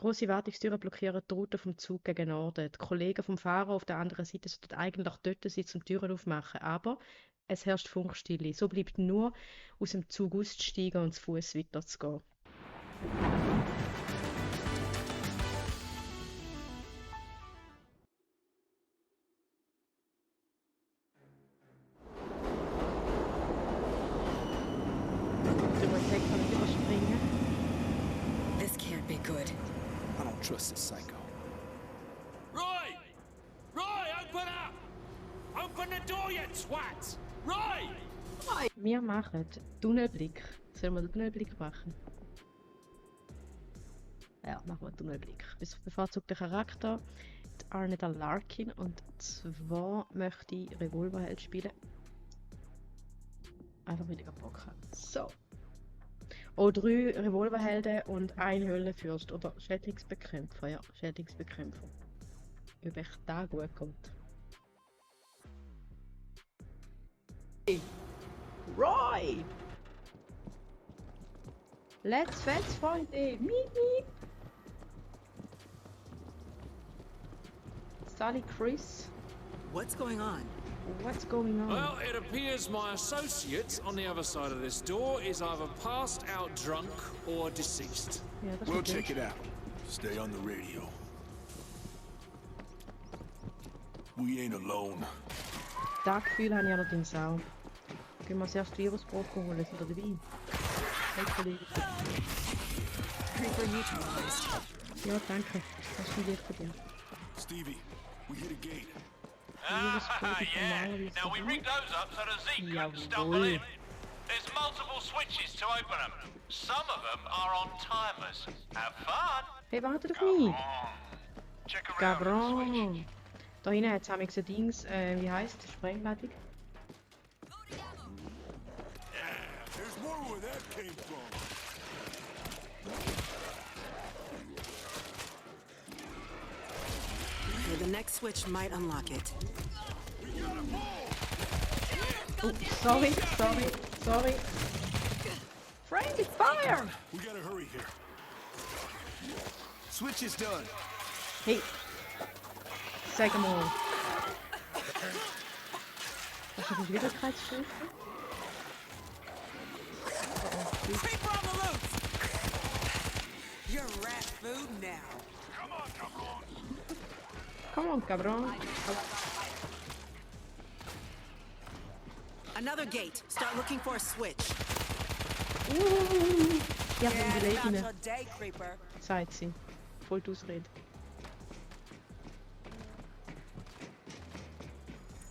Grosse Wartungstüren blockieren die Route vom Zug gegen Norden. Die Kollegen vom Fahrer auf der anderen Seite sollten eigentlich dort sitzen und die Türen aufmachen, aber es herrscht Funkstille. So bleibt nur aus dem Zug auszusteigen und zu Fuß weiterzugehen. Du musst extra nicht überspringen. This can't be good. I don't trust this psycho. Roy! Roy, open up! Open the door, you twat! Roy! Wir machen Tunnelblick. Sollen wir den Tunnelblick machen? Ja, machen wir Tunnelblick. Bevorzugter Charakter, die Arnetta Larkin, und zwar möchte ich Revolverheld spielen. Einfach weniger Bock haben. So. Oh, 3 Revolverhelden und ein Höllenfürst. Oder Schädlingsbekämpfer. Ja, Schädlingsbekämpfer. Ob echt da gut kommt. Hey. Roy! Let's fetch, Freunde! Miep, miep! Sally, Chris. What's going on? What's going on? Well, it appears my associate on the other side of this door is either passed out drunk or deceased. Ja, das We'll ist check it out. Stay on the radio. We ain't alone. Das Gefühl habe ich allerdings auch. Gehen wir zuerst Virusprobe holen, sind wir dabei? Hey, Kollege. Creeper neutralized. Ja, danke. Das ist ein Lied von dir. Stevie, we hit a gate. Yeah. Now we rigged those up so that Zeke couldn't stumble Jawohl. in. There's multiple switches to open them. Some of them are on timers. Have fun. Hey, warte auf mich! On. Check around for the switch. Cabron! Da hinten hat es nämlich so Dings, wie heisst das? Sprengladung? There's more where that came from. Okay, the next switch might unlock it. Oh, sorry. Friendly fire! We gotta hurry here. Switch is done. Hey! Sag mal. Was ist die Schwierigkeitsstufe? Creeper on the loose! You're rat food now. Come on, cabron. Another gate. Start looking for a switch. Ja, Get von about Belegen. your day, Creeper. Zeit sie. Voll die Ausrede.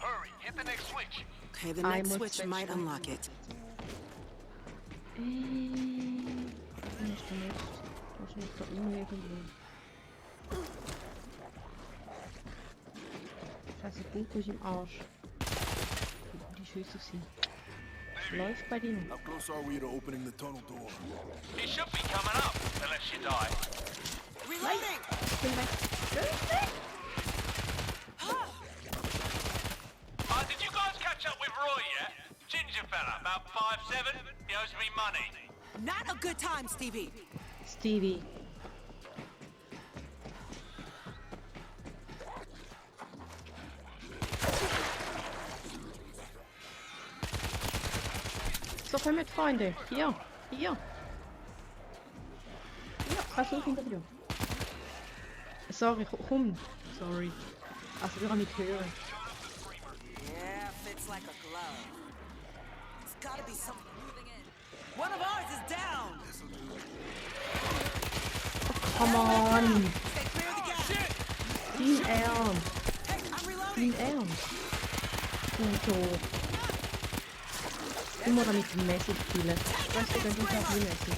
Hurry, hit the next switch. Okay, the I next must switch switch might now. unlock it. Wo ist der nicht? Wahrscheinlich da unten irgendwo. Scheiße, Bunker ist im Arsch. Die Schüsse sind. Läuft bei dir. How close are we to opening the tunnel door? It should be coming up, unless you die. Reloading! Ich bin weg. Did you guys catch up with Roy yet? Ginger fella, about 5'7". He owes me money. Not a good time, Stevie. Stevie. So, komm mit, Freunde. Hier. Ja, versuch hinter dir. Sorry, komm. Sorry. Also, wir haben nicht hören. Yeah, fits like a glove. It's gotta be something moving in. One of ours is down! Come on. Stay clear of the gap! Dein Ernst. Hey, I'm reloading! Dein Ernst. Du so. Du musst mit dem Messer spielen. Weißt du, wenn du sagst, wie Messer.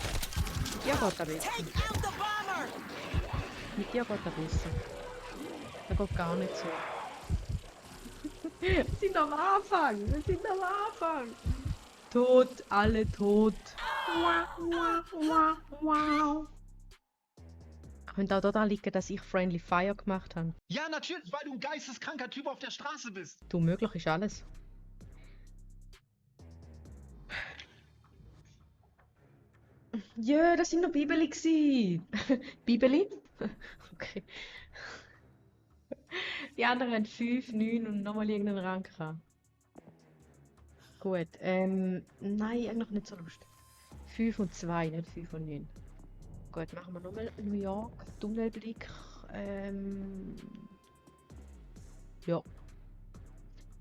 Mit dir geht er besser. Take out the bomber! Mit dir geht er besser. Der geht gar nicht so. Wir sind am Anfang. Wir sind am Anfang. Tot, alle tot. Wow. Könnte auch daran liegen, dass ich Friendly Fire gemacht habe. Ja, natürlich, weil du ein geisteskranker Typ auf der Straße bist. Du, möglich ist alles. Ja, das sind noch Bibeli gsi. Bibeli? Okay. Die anderen haben 5, 9 und nochmal irgendeinen Rang gehabt. Gut, nein, eigentlich nicht so lustig. 5 und 2, nicht 5 und 9. Gut, machen wir nochmal New York, Tunnelblick. Ja.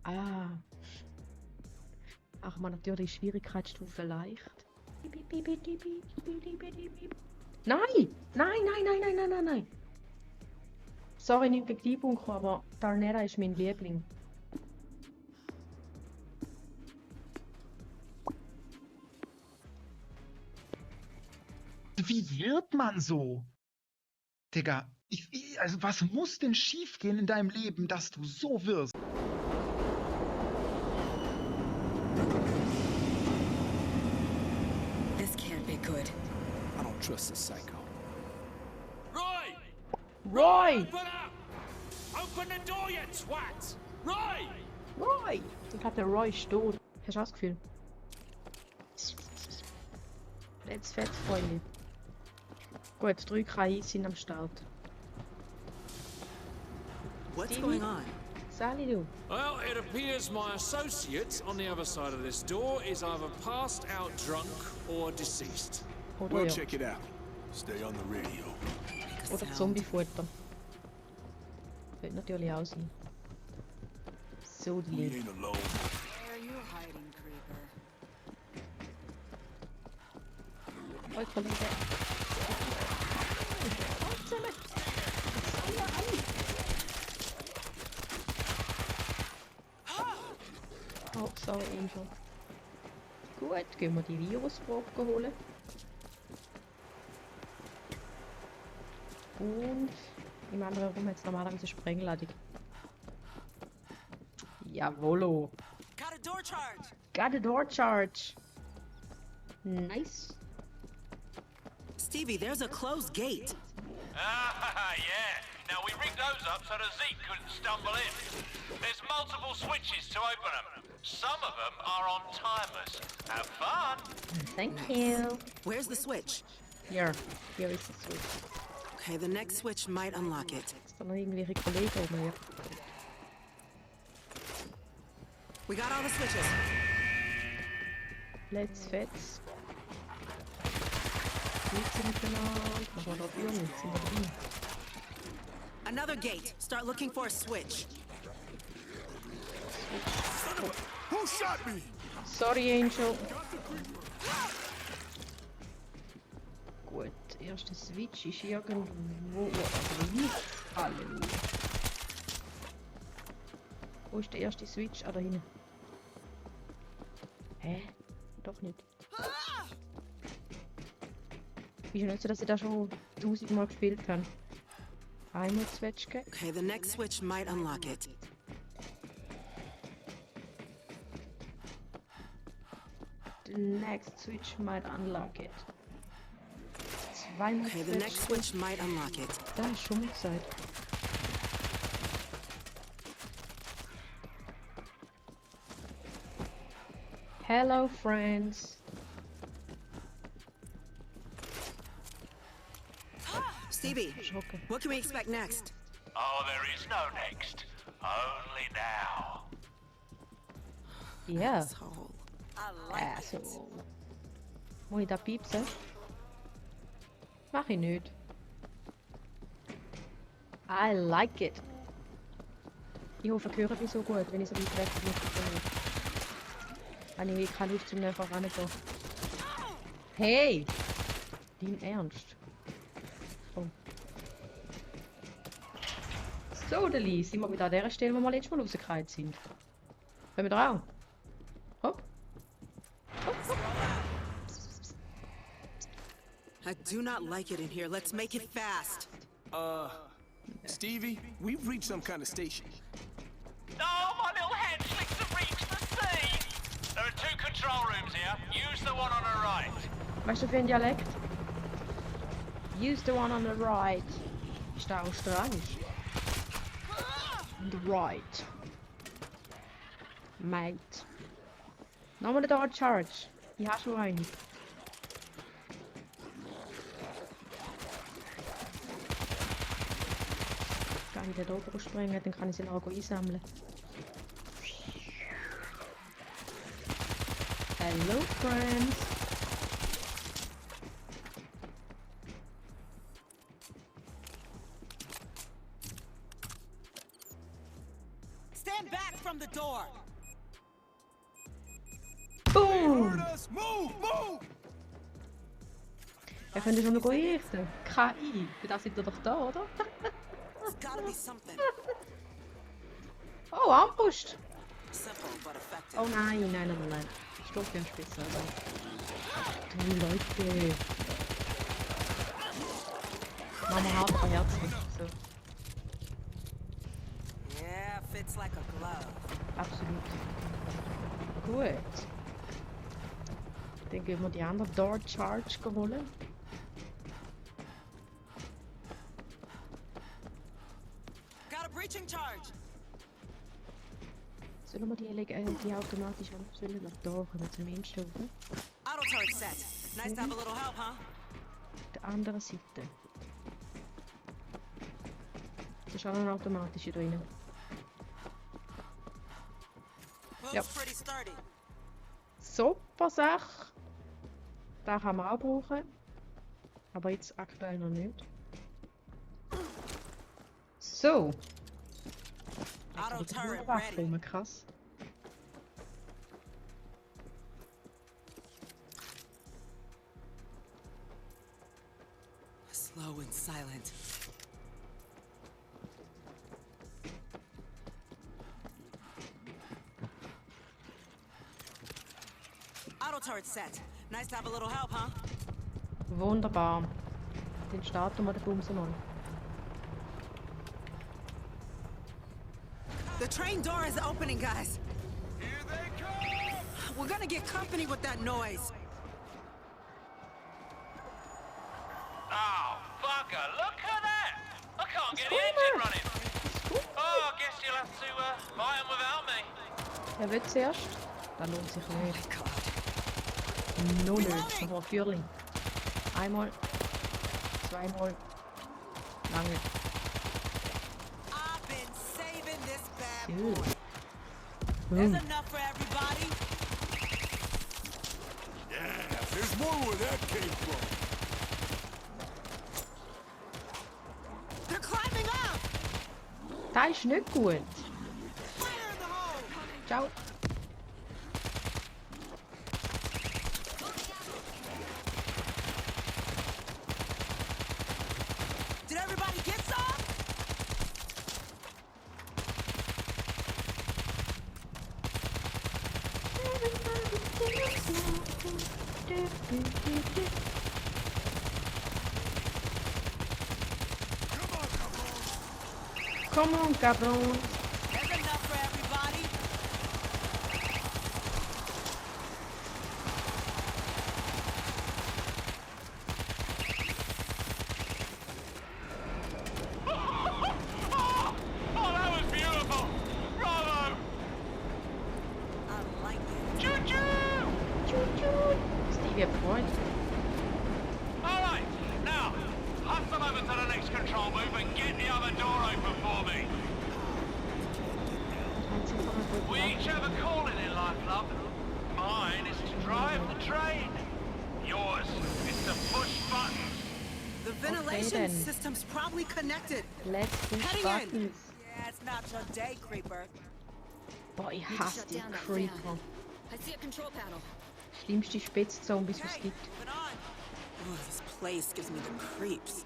Ah. Machen wir natürlich Schwierigkeitsstufe leicht. Nein! Nein, nein, nein, nein, nein, nein, nein! Sorry, nicht gegen die Bunker, aber Darnera ist mein Liebling. Wie wird man so? Digga, also was muss denn schiefgehen in deinem Leben, dass du so wirst? This can't be good. I don't trust this psycho. Roy! Roy! Open up! Open the door, you twat! Roy! Roy! Ich hatte Roy tot. Hast du auch das Gefühl? Let's fett, Freunde. Gut, 3 KIs sind am Start. What's going on? Sally, du. Well, it appears my associate on the other side of this door is either passed out drunk or deceased. Oder We'll ja. check it out. Stay on the radio. Oder Zombiefutter. Könnte natürlich auch sein. So die We Liebe. ain't alone. Where are you hiding, creeper? Hoi, Kollege. Oh, zusammen. Oh, sorry, Angel. Gut, gehen wir die Virusprobe holen. Und im anderen Raum hat es normalerweise eine Sprengladung. Jawollo. Got a door charge! Got a door charge. Nice. Stevie, there's a closed gate. Ah, yeah. Now we rigged those up so that Zeke couldn't stumble in. There's multiple switches to open them. Some of them are on timers. Have fun. Thank you. Where's the switch? Here is the switch. Okay, the next switch might unlock it. Ist da noch irgendwelche Kollegen oben? Ja. We got all the switches. Let's fetz. Jetzt sind wir genau. Machen wir da Türen, jetzt sind wir drin. Another gate. Start looking for a switch. Who shot me? Sorry, Angel. Gut, der erste Switch ist irgendwo. Also nicht. Halleluja. Wo ist der erste Switch? Ah, da hinten. Hä? Doch nicht. Ist ja nicht so, dass ich da schon 1000-mal gespielt habe. Einmal Switch geben. Okay, the next switch might unlock it. The next switch might unlock it. Zweimal Okay, the next switch might unlock it. Da ist schon mal gesagt. Hello, friends. Stevie, Schocke. what can we expect next? Oh, there is no next. Only now. Ja, Asshole. Asshole. Muss ich da piepsen? Mach ich nicht. I like it. Ich hoffe, ich höre mich so gut, wenn ich so weit weg bin. Habe ich keine Lust zum näher voranzugehen. Hey! Dein Ernst? Oh. So, Deli, sind wir wieder an der Stelle, wo wir letztes Mal rausgefallen sind. Können wir drauf? Hopp. Hopp, hopp. I do not like it in here. Let's make it fast. Stevie, we've reached some kind of station. Oh, my little hatchlings have reached the sea. There are 2 control rooms here. Use the one on the right. Weißt du für einen Dialekt? Use the one on the right. Ist der australisch? On the right. Mate. Nochmal der Door Charge. Ich habe schon einen. Kann ich den da oben springen, dann kann ich sie nachher einsammeln. Hello, friends! Stand back from the door. Boom! Move! Move! Er könnte schon noch einrichten. KI. Für das sind wir doch da, oder? There's gotta be something. Oh, Armbrust! Simple but effective. Oh nein. Sturmkernspitze, also. Du Leute! Machen wir hart verherzlich. So, Yeah, fits like a glove. absolut. Gut. Dann gehen wir die andere Door Charge holen. Got a breaching charge. Sollen wir die automatisch sollen wir da kommen zum Endstufen? Auto turret set. Nice to have a little help, huh? Auf der anderen Seite. Das ist auch eine automatische drin. Looks Yep. pretty sturdy. Super Sache. Da kann man auch brauchen. Aber jetzt aktuell noch nicht. So. Auto turret Waffe ready. rum, krass. Slow and silent. Auto turret set. Nice to have a little help, huh? Wunderbar. Den starten wir den Bums mal. The train door is opening, guys. Here they come! We're gonna get company with that noise. Oh, bugger, look at that! I can't get the engine running. Oh, I guess you'll have to buy them without me. Er wird zuerst. Das lohnt sich nicht. No nicht. Noch mal Fürling. Einmal. Zweimal. Lange. I've been saving this bad Ew. boy. Boom. There's enough for everybody. Yeah, there's more where that came from. They're climbing up. Das ist nicht gut. Fire in the hole. Ciao. Did everybody get some? Come on, cabron. There's enough for everybody. Oh, that was beautiful! Bravo! I like it. Choo-choo! Stevie hat Freund. Alright, now, hustle over to the next control booth and get the other door open for me. We each have a calling in life, love. Mine is to drive the train. Yours is to push buttons. The ventilation then. system's probably connected. Let's push Heading in. buttons. Yeah, it's not your day, creeper. Boah, ich Need to hasse shut die down that Creeper. fan. I see a control panel. Schlimmste Spitzzombies, die es Hey, gibt. moving on. Oh, this place gives me the creeps.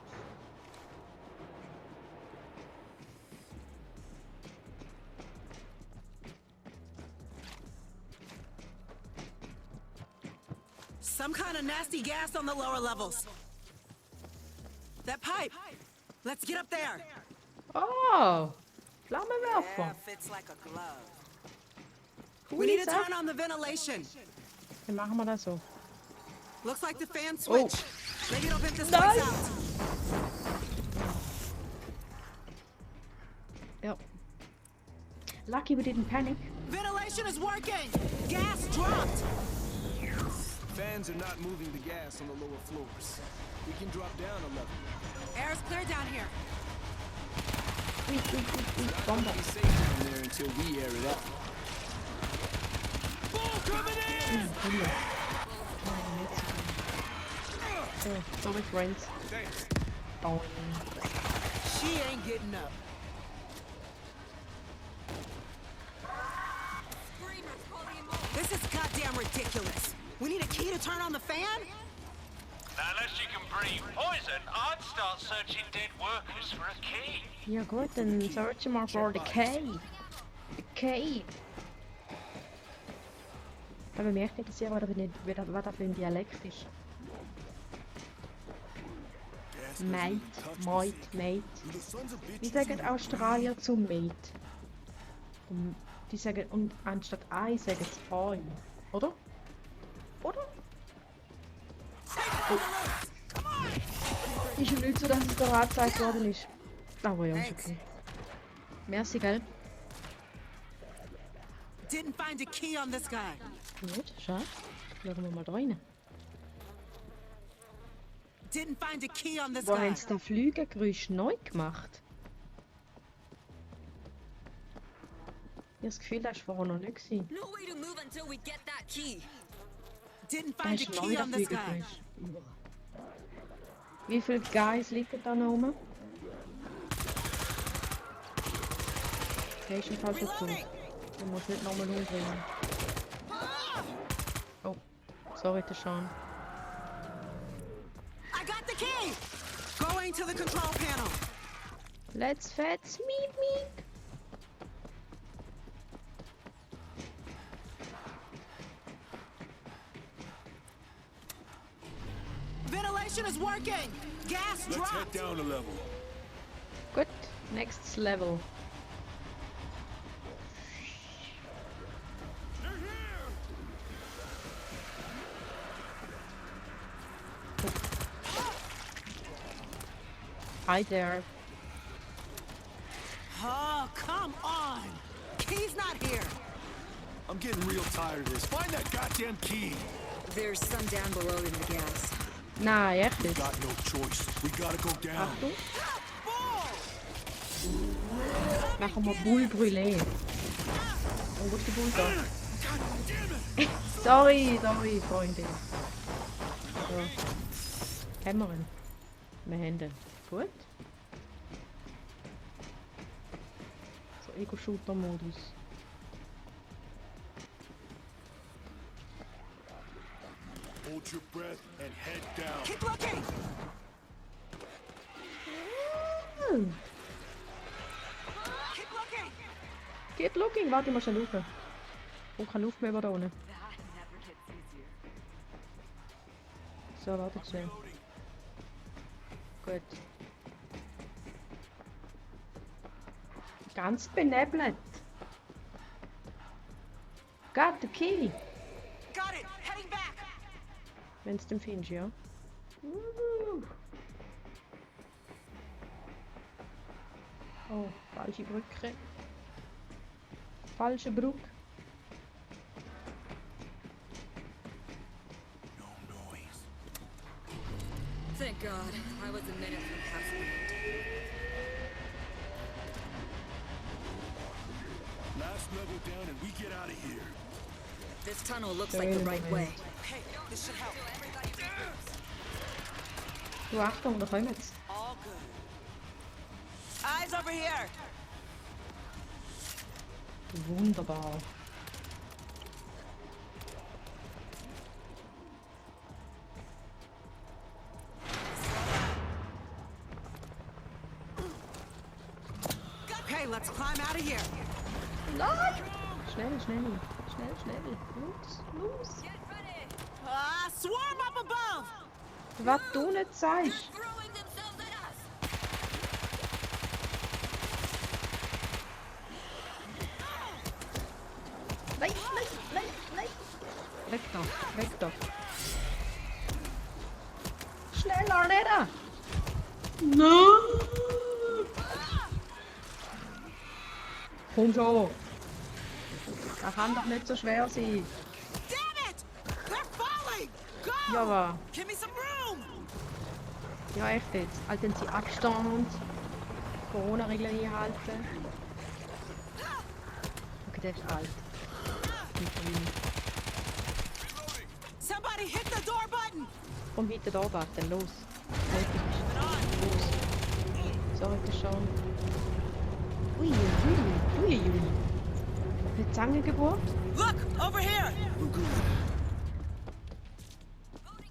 Some kind of nasty gas on the lower levels. That pipe. Let's get up there. Oh! Flammenwerfer. fits like a glove. We Coole need to Sache. turn on the ventilation. Dann machen wir das so. Looks like the fan switch. Oh. Maybe it'll vent this Nice. place out. Ja. Lucky we didn't panic. Ventilation is working. Gas dropped. Fans are not moving the gas on the lower floors. We can drop down a level. Air's clear down here. Bombe. Be safe down there until we air it out. Hunger. So, sorry friends. Oh. She ain't getting up. This is goddamn ridiculous. We need a key to turn on the fan? Now, unless you can breathe poison, I'd start searching dead workers for a key. Ja gut, dann searchen wir for the key. The key. Aber mich interessiert, was da für ein Dialekt ist. Mate, Mate. Wie sagen Australier zum Mate? Die sagen, und anstatt Ei sagen sie Ei. Oder? Oder? Oh. Ist ja nicht so, dass es da angezeigt worden ist. Aber ja, ist okay. Merci, gell? Didn't find a key on this guy. Gut, schade. Schauen wir mal da rein. Didn't find a key on this Wo guy. haben sie den Flügelgeräusch neu gemacht? Ich habe das Gefühl, das war vorher noch nicht gewesen. No way to move until we get that key. Didn't Da find a ist neu key der on this guy. Flügelgeräusch. Wie viele Guys liegen da noch rum? Der ist im Fall schon tot. Ich muss nicht nochmal umbringen. Oh, sorry, der Sean. I got the key. Going to the control panel. Let's fetch meep. Ventilation is working. Gas Let's head dropped. down a level. Gut, next level. Hi there. Oh, come on. Key's not here. I'm getting real tired of this. Find that goddamn key. There's some down below in the gas. Nein, echt We jetzt. got no choice. We gotta go down. Achtung. Machen wir Boule Brûlée. Oh, wo ist die Boule da? sorry, Freunde. So. Hämmern. Wir haben den. Gut. So, Ego-Shooter-Modus. Hold your breath and head down. Keep looking. Keep looking. Keep looking. Warte, ich muss schon schauen. Oh, keine Luft mehr da unten. So, warte schnell. Gut. Ganz benebelt. Got the key. Got it. Heading back. Wenn du den findest, ja. Oh, falsche Brücke. Falsche Brücke. No noise. Thank God, I was a minute from passing out. Last level down and we get out of here. This tunnel looks like the right way. Okay, this should help. Du, Achtung, da kommen sie. All good. Eyes over here. Wunderbar. Okay, let's climb out of here. Nein! Schnell. Los. Swarm up above. Was du nicht sagst. Throwing themselves at us! Nein. Weg da. Schneller, schneller. Nein. Komm schon. Das kann doch nicht so schwer sein. Damn it! They're falling. Go. Ja, aber. Give me some room. Ja, echt jetzt. Halten Sie Abstand. Corona-Regeln einhalten. Okay, der ist alt. Somebody hit the door button! Komm weiter da warten, los. Los. Sorry, das schon. Ui. Eine Zangengeburt? Look, over here!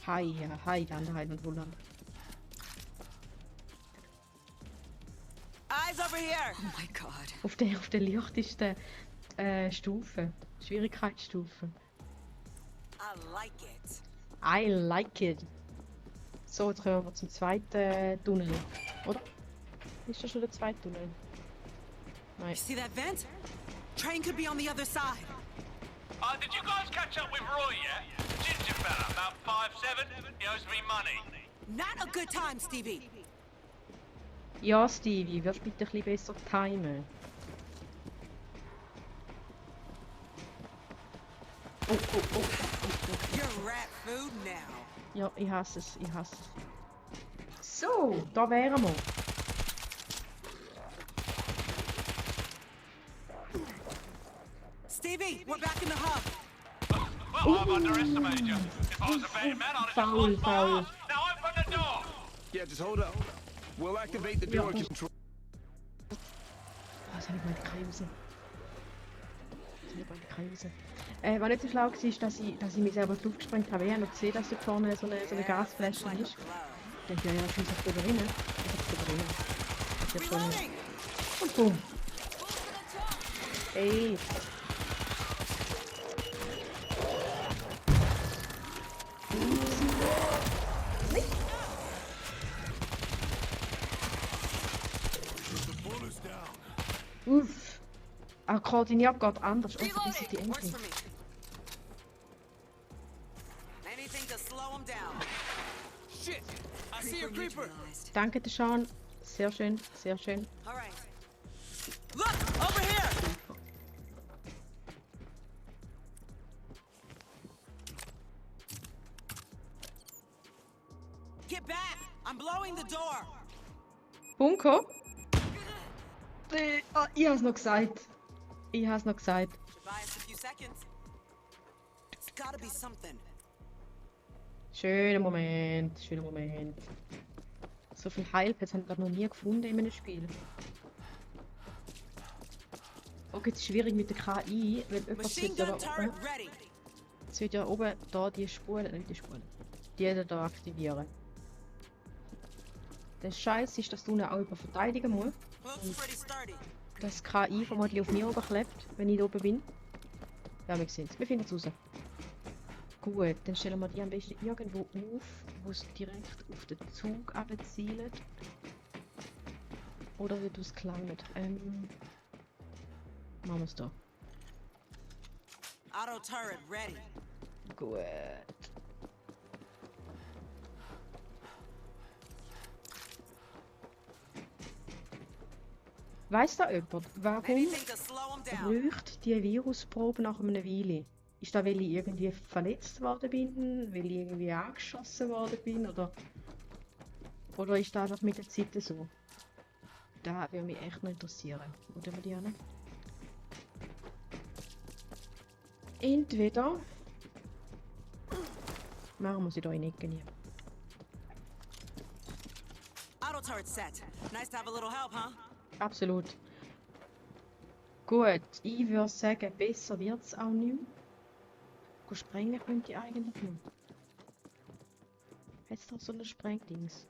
Heiland und Wohland. Eyes over here! Oh my god. Auf der leichtesten Stufe. Schwierigkeitsstufe. I like it. I like it. So, jetzt kommen wir zum zweiten Tunnel. Oder? Ist das schon der zweite Tunnel? Nein. You see that vent? Train could be on the other side. Did you guys catch up with Roy yet? Ginger fella, about 5'7". He owes me money. Not a good time, Stevie. Ja, Stevie, wirst bitte ein bisschen besser timen. Oh. You're rat food now. Ja, ich hasse es. So, da wären wir. Stevie, we're back in the hub. Well, I've underestimated you. If I was a betting man, I'd have just lost my Foul. ass. Now open the door! Yeah, just hold up. We'll activate the door control. Was habe ich meine Krause? Was nicht so schlau war, ist, dass ich mich selber drauf gesprengt habe. Ich habe noch gesehen, dass da vorne so eine Gasflasche ist. Ich denke, ja, ich muss auf drüber rein. Ich habe schon... Und bumm. Ey. Uff. Koordiniert geht anders. Oh, das ist die Works Engel. for me. Anything to slow him down. Shit! I see a creeper! Danke, Sean. Sehr schön. All right. Look, over here! Get back! I'm blowing the door. Bunker? Ich hab's noch gesagt. Should buy us a few seconds. It's gotta be something. Schöner Moment. So viel Heilpads haben wir noch nie gefunden in einem Spiel. Okay, es ist schwierig mit der KI, weil jemand Machine sollte ja gun da turret oben, ready. sollte ja oben da die Spulen, die da aktivieren. Der Scheiß ist, dass du ihn auch über verteidigen musst. Looks pretty sturdy. Dass die KI vermutlich auf mir oben klebt, wenn ich da oben bin. Ja, wir sehen es. Wir finden es raus. Gut, dann stellen wir die am besten irgendwo auf, wo es direkt auf den Zug abzielt. Oder wie du es gelangt. Machen wir es da. Auto turret ready. Gut. Weiss da jemand, warum Anything to slow him down. riecht die Virusprobe nach einer Weile? Ist das, weil ich irgendwie verletzt worden bin? Weil ich irgendwie angeschossen worden bin? Oder ist das einfach mit der Zeit so? Das würde mich echt noch interessieren. Oder wir die auch nicht? Entweder machen wir sie da in die Ecke nehmen. Auto turret set. Nice to have a little help, huh? Absolut. Gut, ich würde sagen, besser wird es auch nicht mehr. Sprengen könnte ich eigentlich nicht. Hat es doch so ein Sprengdings?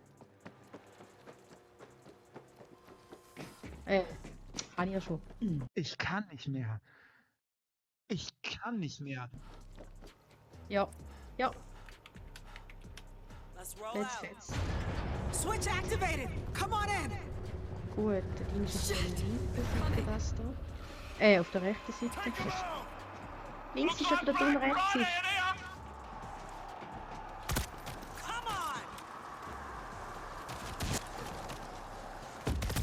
Habe ich ja schon. Ich kann nicht mehr. Ja. Let's roll Let's out. fetz. Switch activated. Come on in. Gut, der Ding ist auf der linken Seite, das da. Auf der rechten Seite. Links ist auf der dumme rechts Seite. Come on.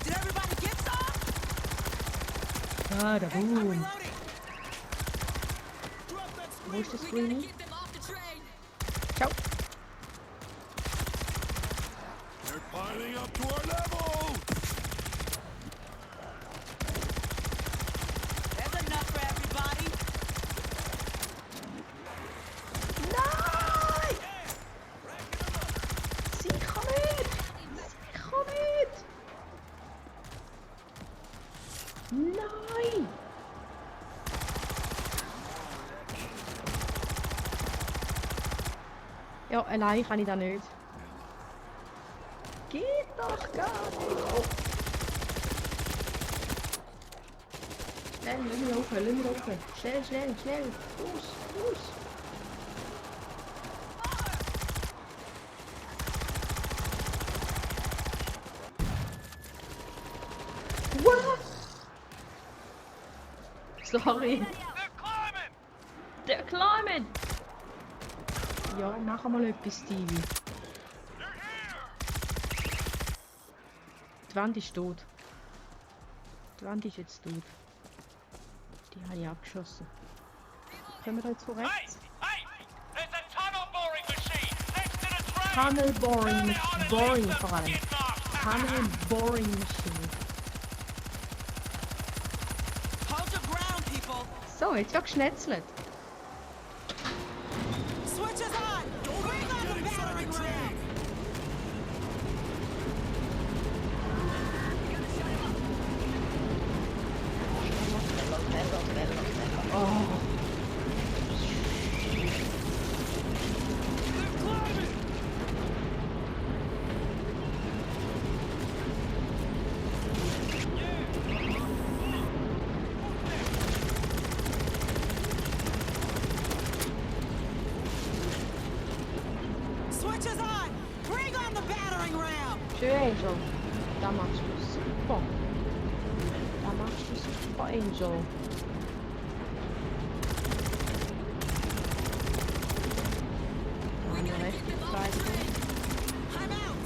Did everybody get some? Ah, der Hey, I'm Boom. reloading. Wo ist das Grüne? Keep them off the train. Ciao. They're piling up to our level! Ja, allein kann ich das nicht. Geht doch gar nicht. Oh. Schnell, lass mich laufen. Schnell. Los. What? Sorry. Der climbing. Ja, mach mal etwas, Stevie. Die Wand ist tot. Die Wand ist jetzt tot. Die habe ich abgeschossen. Können wir da jetzt vorwärts? Hey! There's a tunnel boring machine next to the train! Tunnel boring vor allem. Tunnel boring machine. Hold your ground, people. So, jetzt wird geschnetzelt. Switches on. Bring on the battering ram. Oh. Switches on. Bring on the battering ram. Schön, Angel. Da machst du super. Da machst du super, Angel. Meine rechte Seite. I'm out.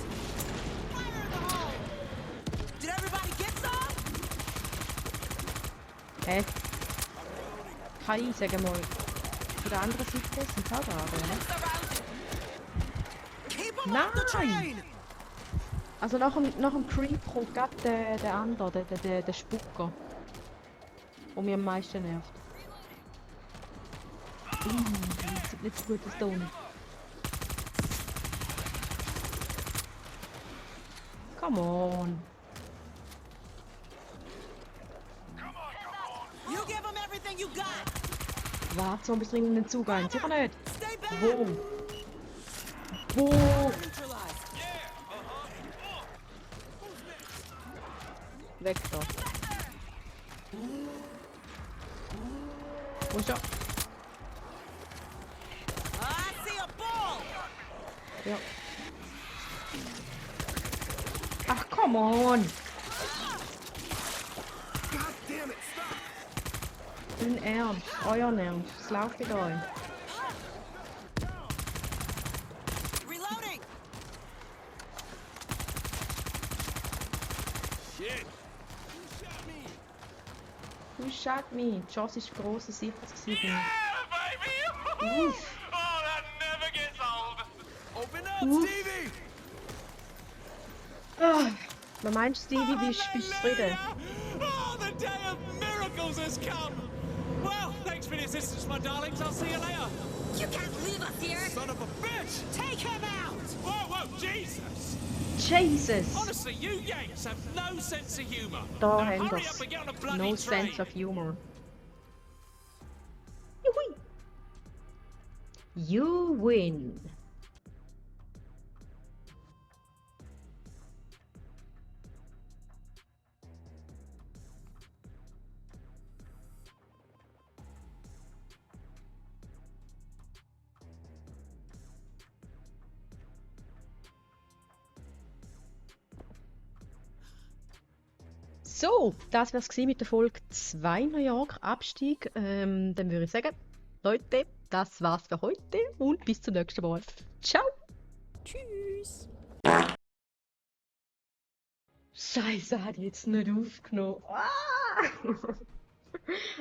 Fire in the hole. Did everybody get some? Hä? Kai, sag mal. Von der anderen Seite sind auch da, oder? Keep them off the train. Also nach dem Creep kommt gerade der andere, der Spucker. Der mich am meisten nervt. Das sieht nicht so gut aus da unten. Come on. You give them everything you got. Warte, Zombies dringen den Zug ein. Sicher nicht. Stay back. Wo? Wo? Neutralized. Weg da. Wo ist er? I see a ball. Ja. Ach, come on! Dein Ernst, euer Ernst, was läuft mit euch? Reloading. Shit. Who shot me? Die Chance ist gross und sicher gewesen. Yeah, baby! Uff. Oh, that never gets old! Open up, Uff. Stevie. Ah, was meinst du, Stevie, bist du zufrieden? Oh, the day of miracles has come! Well, thanks for the assistance, my darlings. I'll see you later. You can't leave us here! Son of a bitch. Take him out. Whoa, Jesus! Jesus! Honestly, you Yanks have no sense of humour. Da Now haben hurry wir's. up and get on a bloody No train. sense of humor. Juhui! You win! So, das wär's gewesen mit der Folge 2 New York Abstieg. Dann würde ich sagen, Leute, das war's für heute und bis zum nächsten Mal. Ciao! Tschüss! Scheiße, hat jetzt nicht aufgenommen. Ah!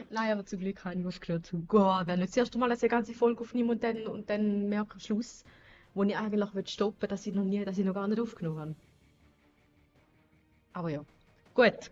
Nein, aber zum Glück habe ich aufgenommen. Gott, wenn ich das erste Mal eine ganze Folge aufnehme und dann merke am Schluss, wo ich eigentlich stoppen will, dass ich noch gar nicht aufgenommen habe. Aber ja. Gut,